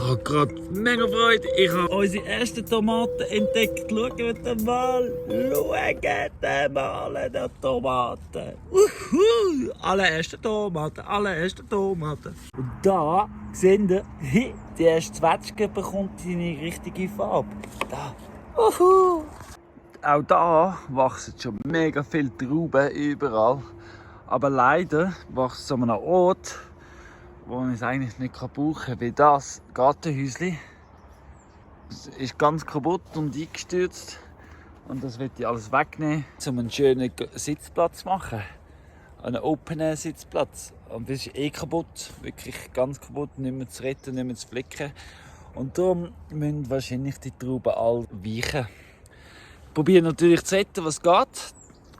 habe gerade mega Freude. Ich habe unsere ersten Tomaten entdeckt. Schaut mal. Schaut mal die Tomaten. Allererste Tomaten. Und da seht ihr, die erste Zwetschge bekommt seine richtige Farbe. Da. Auch da wachsen schon mega viele Trauben überall. Aber leider wächst es an einem Ort, wo ich es eigentlich nicht brauchen kann, wie das Gartenhäuschen. Es ist ganz kaputt und eingestürzt. Und das wird ich alles wegnehmen, um einen schönen Sitzplatz zu machen. Einen Open-Air-Sitzplatz. Und das ist eh kaputt, wirklich ganz kaputt, nicht mehr zu retten, nicht mehr zu flicken. Und darum müssen wahrscheinlich die Trauben alle weichen. Ich probiere natürlich zu retten, was geht.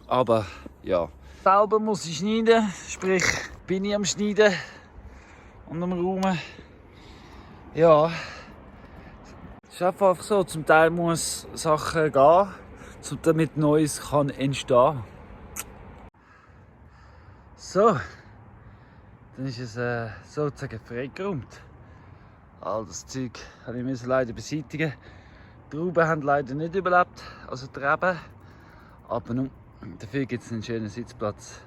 Aber ja. Selber muss ich schneiden, sprich bin ich am Schneiden und am Räumen. Ja, es ist einfach so, zum Teil muss Sachen gehen, damit Neues kann entstehen. So, dann ist es sozusagen freigeräumt. All das Zeug musste ich leider beseitigen. Die Trauben haben leider nicht überlebt, also die Reben. Aber nun, dafür gibt es einen schönen Sitzplatz.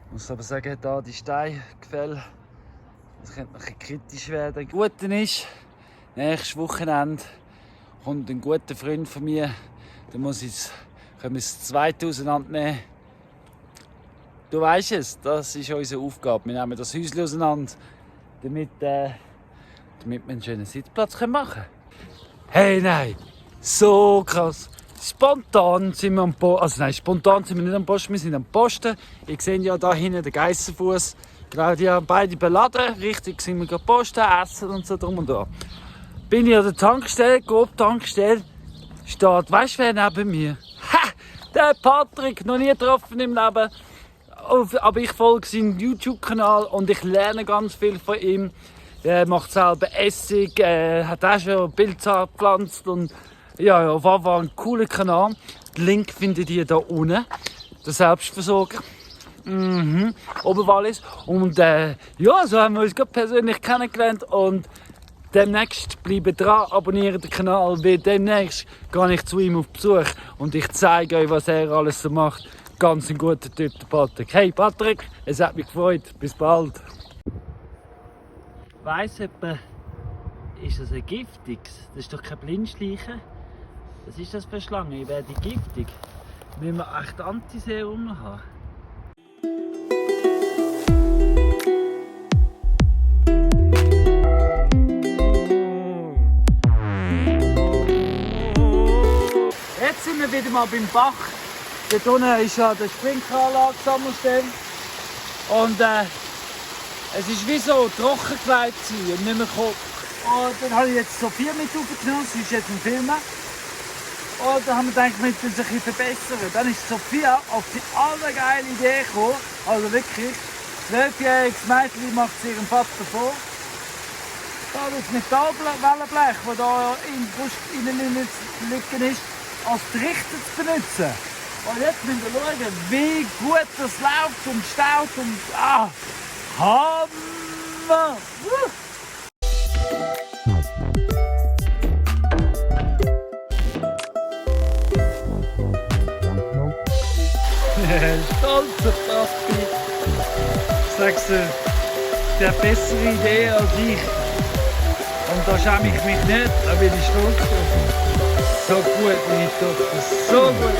Ich muss aber sagen, da die Steingefälle, das könnte noch ein bisschen kritisch werden. Das Gute ist, nächstes Wochenende kommt ein guter Freund von mir. Da können wir es 2 auseinandernehmen. Du weißt es, das ist unsere Aufgabe. Wir nehmen das Häuschen auseinander, damit wir einen schönen Sitzplatz machen können. Hey, nein, so krass. Spontan sind wir am Posten. Also nein, spontan sind wir nicht am Posten, wir sind am Posten. Ihr seht ja da hinten den Geissenfuß. Claudia, beide beladen. Richtig sind wir gerade posten, essen und so drum und da. Bin ich an der Tankstelle, grob Tankstelle, steht, weißt du wer neben mir? Ha! Der Patrick, noch nie getroffen im Leben. Aber ich folge seinem YouTube-Kanal und ich lerne ganz viel von ihm. Er macht selber Essig, hat auch schon Pilze gepflanzt und ja, auf jeden Fall ein cooler Kanal. Den Link findet ihr hier unten. Der Selbstversorger. Oberwallis. Und ja, so haben wir uns gerade persönlich kennengelernt. Und demnächst bleiben dran, abonnieren den Kanal, weil demnächst gehe ich zu ihm auf Besuch. Und ich zeige euch, was er alles so macht. Ganz ein guter Typ, der Patrick. Hey Patrick, es hat mich gefreut. Bis bald. Weiss jemand, ist das ein giftiges? Das ist doch kein Blindschleichen. Was ist das für eine Schlange? Ich werde giftig. Müssen wir echt Antiserum haben? Jetzt sind wir wieder mal beim Bach. Dort unten ist ja der Sprinkleranlage Sammelstelle. Und es ist wie so trockengelegt und nicht mehr kalt. Und dann habe ich jetzt Sophia mit aufgenommen, sie ist jetzt im Filmen. Und dann haben wir gedacht, wir müssen uns ein bisschen verbessern. Dann ist Sophia auf die allergeile Idee gekommen. Also wirklich, 12-jähriges Mädchen macht es ihrem Vater vor. Da das Metallwellenblech, das da in der Brust liegen ist, als Trichter zu benutzen. Und jetzt müssen wir schauen, wie gut das läuft und staut und Hammer! Stolzer Papi. Sagst du, der hat bessere Idee als ich. Und da schäme ich mich nicht, da bin ich stolz drauf. So gut, meine Tochter, so gut.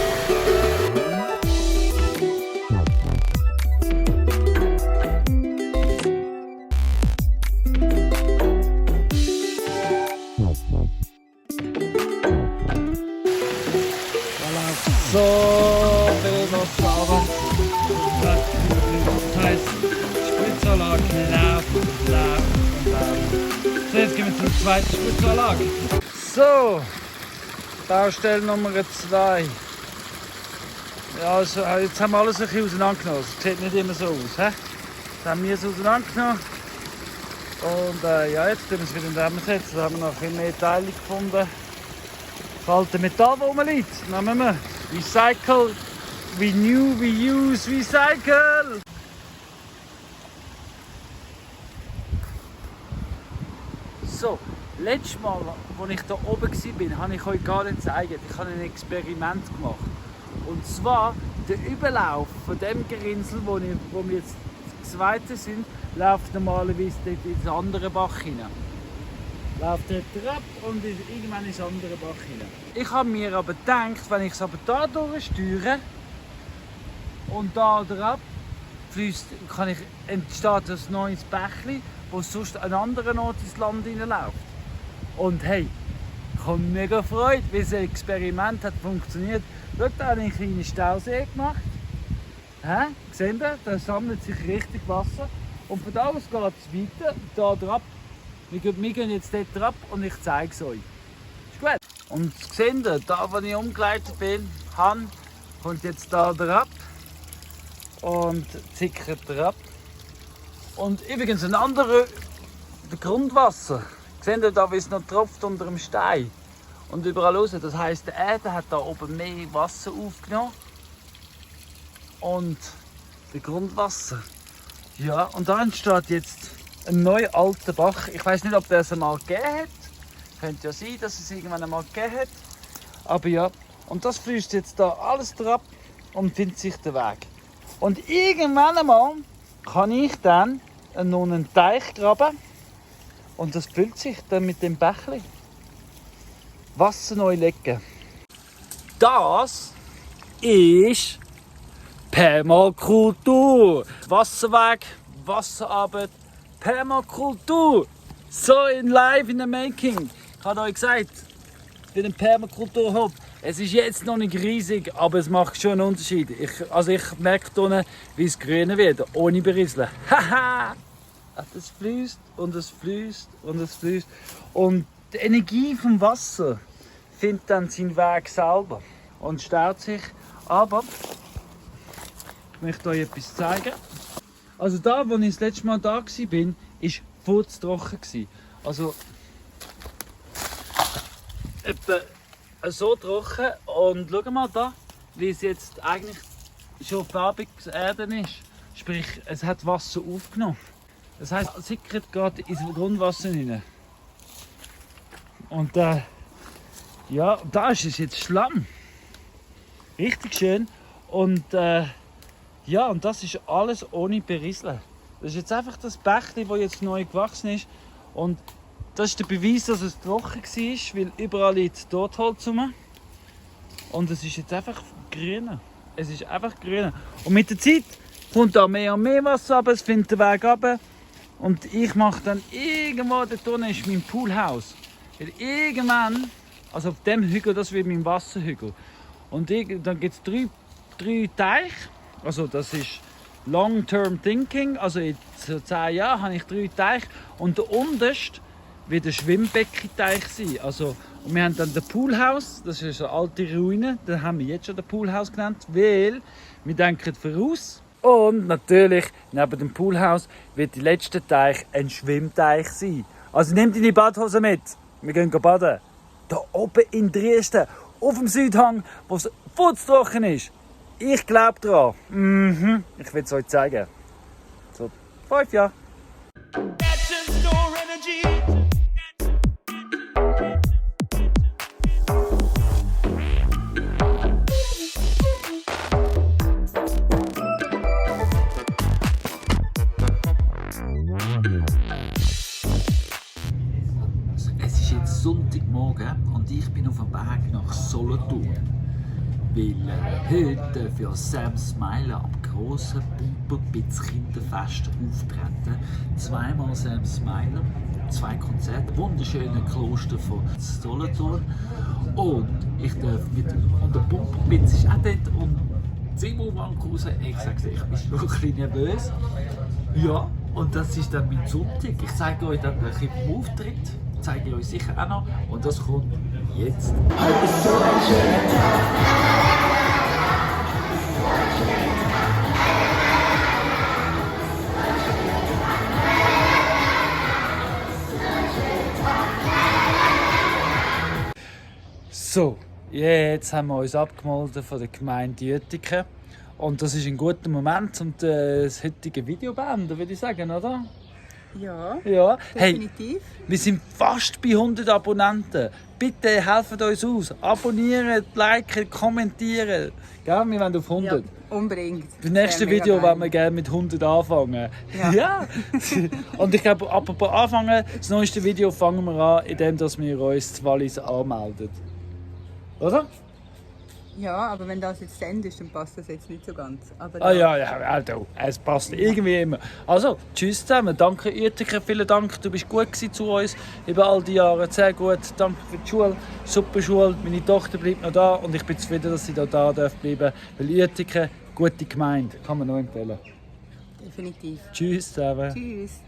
So will das aber. Das heißt, Spritzanlage laufen. So, jetzt gehen wir zur zweiten Spritzanlage. So, Baustelle Nummer 2. Ja, also, jetzt haben wir alles ein bisschen auseinandergenommen. Es sieht nicht immer so aus. He? Jetzt haben wir es auseinandergenommen. Und ja, jetzt tun wir es wieder zusammensetzen. Da haben wir noch viel mehr Teile gefunden. Das alte Metall, das rumliegt. Nehmen wir Recycle, Renew, Reuse, Recycle. So, Letztes Mal, als ich hier oben war, habe ich euch gar nicht gezeigt. Ich habe ein Experiment gemacht. Und zwar, der Überlauf von dem Gerinnsel, wo wir jetzt das zweite sind, läuft normalerweise dort ins andere Bach hinein. Läuft dort ab und irgendwann ins andere Bach hinein. Ich habe mir aber gedacht, wenn ich es aber hier durchsteuere und da drauf fließt, entsteht ein neues Bächli, wo sonst an anderen Ort ins Land hineinläuft. Und hey, ich habe mega Freude, weil das Experiment hat funktioniert. Schaut, da habe ich einen kleinen Stausee gemacht. Seht ihr? Da sammelt sich richtig Wasser. Und von da aus geht es weiter, da drauf. Wir gehen jetzt dort drauf und ich zeige es euch. Ist gut? Und seht ihr, da wo ich umgeleitet bin, kommt jetzt da drauf und zickert drauf. Und übrigens ein anderer, der Grundwasser. Seht ihr da, wie es noch tropft unter dem Stein und überall raus. Das heisst, die Erde hat da oben mehr Wasser aufgenommen. Und das Grundwasser. Ja, und da entsteht jetzt ein neuer alter Bach. Ich weiß nicht, ob der es einmal gegeben hat. Könnte ja sein, dass es irgendwann einmal gegeben hat. Aber ja, und das fließt jetzt da alles drauf und findet sich den Weg. Und irgendwann einmal kann ich dann noch einen Teich graben. Und das füllt sich dann mit dem Bächli. Wasser neu legen. Das ist Permakultur. Wasserweg, Wasserarbeit, Permakultur. So in live in the making. Ich habe euch gesagt, für den Permakultur-Hub. Es ist jetzt noch nicht riesig, aber es macht schon einen Unterschied. Ich merke hier, wie es grüner wird, ohne Berieseln. Haha! Es fließt und es fließt und es fließt. Und die Energie vom Wasser findet dann seinen Weg selber und staut sich. Aber ich möchte euch etwas zeigen. Also da, wo ich das letzte Mal da war, war furztrocken. Also etwa so trocken. Und schau mal da, wie es jetzt eigentlich schon farbiges Erden ist. Sprich, es hat Wasser aufgenommen. Das heisst, es sickert gerade ins Grundwasser rein. Und ja, da ist es jetzt Schlamm. Richtig schön. Und ja, und das ist alles ohne Berieseln. Das ist jetzt einfach das Bächli, das jetzt neu gewachsen ist. Und das ist der Beweis, dass es trocken war, weil überall liegt Totholz rum. Und es ist jetzt einfach grün. Es ist einfach grün. Und mit der Zeit kommt da mehr und mehr Wasser runter, es findet den Weg runter. Und ich mache dann irgendwo, dort unten ist mein Poolhaus. Weil irgendwann, also auf dem Hügel, das wird mein Wasserhügel. Und dann gibt es drei Teiche. Also das ist Long-Term Thinking. Also in 10 Jahren habe ich 3 Teiche. Und der unterste wird ein Schwimmbeckenteich sein. Also, und wir haben dann das Poolhaus, das ist eine alte Ruine. Das haben wir jetzt schon das Poolhaus genannt, weil wir denken voraus. Und natürlich, neben dem Poolhaus wird der letzte Teich ein Schwimmteich sein. Also nehmt deine Badhose mit. Wir gehen baden. Da oben in Dresden, auf dem Südhang, wo es furztrocken ist. Ich glaube daran. Ich will es euch zeigen. So, 5 Jahre. Es ist jetzt Sonntagmorgen und ich bin auf dem Weg nach Solothurn. Weil heute für Sam Smiler am grossen Pumperpitz Kinderfest auftreten. Zweimal Sam Smiler, 2 Konzerte, wunderschöne Kloster von Solothurn. Und ich darf und der Pumperpitz ist auch dort und Simon Wankhausen, ich sag's dir, ich bin schon ein bisschen nervös. Ja, und das ist dann mein Sonntag. Ich zeige euch dann ein bisschen vom Auftritt, zeige ich euch sicher auch noch. Und das kommt jetzt. So, jetzt haben wir uns abgemeldet von der Gemeinde Jütiken. Und das ist ein guter Moment, um das heutige Video zu beenden, würde ich sagen, oder? Ja, Ja. Hey, definitiv. wir sind fast bei 100 Abonnenten. Bitte helft uns aus. Abonnieren, liken, kommentieren. Gell? Wir wollen auf 100. Ja, unbedingt. Beim nächsten Wäre mega Video geil. wollen wir gerne mit 100 anfangen. Ja. Ja. Und ich glaube, apropos anfangen, das neueste Video fangen wir an, indem wir uns zu Wallis anmelden. Oder? Ja, aber wenn das jetzt Send ist, dann passt das jetzt nicht so ganz. Aber Ah ja, also, es passt irgendwie immer. Also, tschüss zusammen. Danke Uetike, vielen Dank. Du bist gut gewesen zu uns über all die Jahre. Sehr gut. Danke für die Schule. Super Schule. Meine Tochter bleibt noch da und ich bin zufrieden, dass sie da darf bleiben. Weil Uetike, gute Gemeinde. Kann man nur empfehlen. definitiv. Tschüss zusammen. Tschüss.